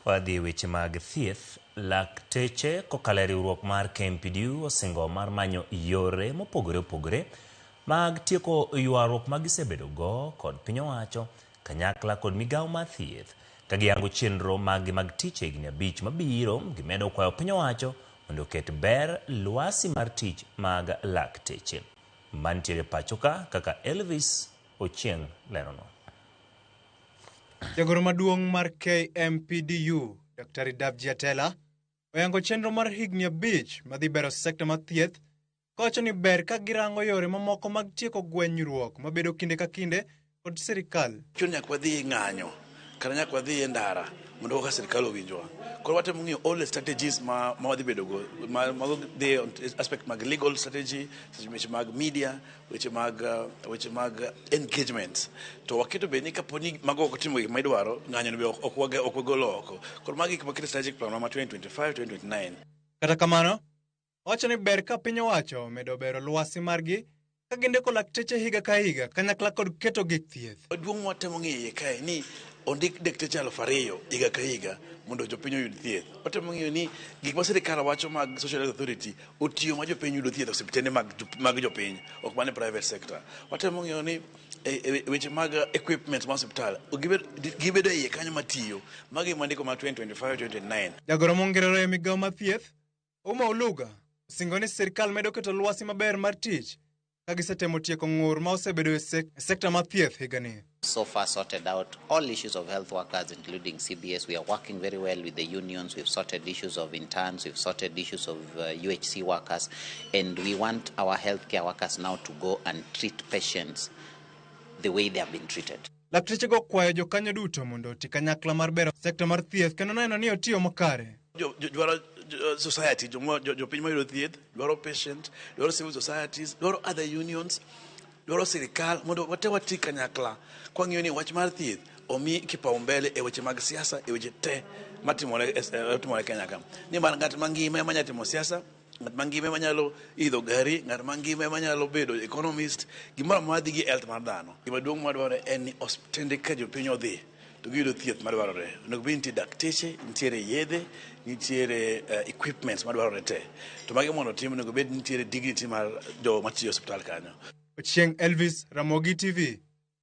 Wadhi e weche mag thieth, lakteche kokalo e riwruok mar KMPDU osingo mar manyo yore mopogore opogore mag tieko ywaruok ma gisebedogo kod piny owacho kanyakla kod migawo mar thieth ka giyango chenro maggi mag tich e higni 5 mabiro. Gimedo kwayo piny owacho mondo oket ber lwasi mar tich mag lakteche mantiere pacho ka kaka Elvis Ochieng leronwa. Jagoro maduong' mar KMPDU, Daktari Davji Atela, oyango chenro mar higni 5 madhi bero sekta mar thieth, kowacho ni ber ka girango yore mamoko mag tieko gwenyruok mabedo kinde ka kinde kod sirikal. Chuno nyaka wadhi ng'anyo kata nyaka wadhi e ndara mondo kaka sirikal owinjwa. Koro watemo ng'iyo all the strategies ma wadhi bedo go, mago dhi aspect mag legal strategy, weche mag media, weche mag engagement. To waketo be ni kapo ni mago ok otimo gik ma idwaro, ng'anyo no be ok wagolo oko. Koro magi gik maketo strategic plan ma 2025 2029. Kata kamano, owacho ni ber ka piny owacho omedo bero lwasi margi ka gindiko lakteche higa ka higa kanyakla kod keto gik thieth. Maduong' watemo ng'iyo iye kae ni ondik dakteche 2000 higa ka higa mondo jopiny oyud thieth. Watemo ng'iyo ni gik ma sirikal wacho mag Social Health Authority otiyo ma jopiny yudo thieth e osiptende mag jopiny, ok mana e private sector. Watemo ng'iyo ni e weche mag equipment mar osiptal gibedo e iye kanyo matiyo. Magi ema ndiko mag 2025 2029. Jagoro mongirore e migawo mar thieth, Ouma Oluga, osingo ni sirkal medo keto lwasi maber mar tich ka gisetemo tieko ng'ur ma osebedo e sekta mar thieth higani. So far sorted out all issues of health workers, including CBS. We are working very well with the unions. We've sorted issues of interns. We've sorted issues of UHC workers. And we want our healthcare workers now to go and treat patients the way they have been treated. Laktechego kwayo jokanyo duto mondo oti kanyakla mar bero sekta mar thieth kendo neno ni otiyo makare. Dwaro society, jopiny mayudo thieth, dwaro patient, dwaro civil societies, dwaro other unions, dwaro sirikal mondo wate wati kanyakla kwang'iyo ni wach mar thieth omi kipaumbele e weche mag siasa, e weche te matimore Kenya ka. Nimar ng'at mangima ema nyalo timo siasa, ng'at mangima ema nyalo idho gari, ng'at mangima ema nyalo bedo economist, gimoro amora dhi gi health mar dhano. Gima duong' madwarore en ni osiptende ka jopiny odhi to giyudo thieth madwarore. Onego bed ni nitie dakteche, nitiere yedhe, nitiere equipments madwarore te. To magi mondo otim onego bed ni nitiere dignity mar joma tiyo e osiptal kanyo. Ochieng' Elvis, Ramogi TV.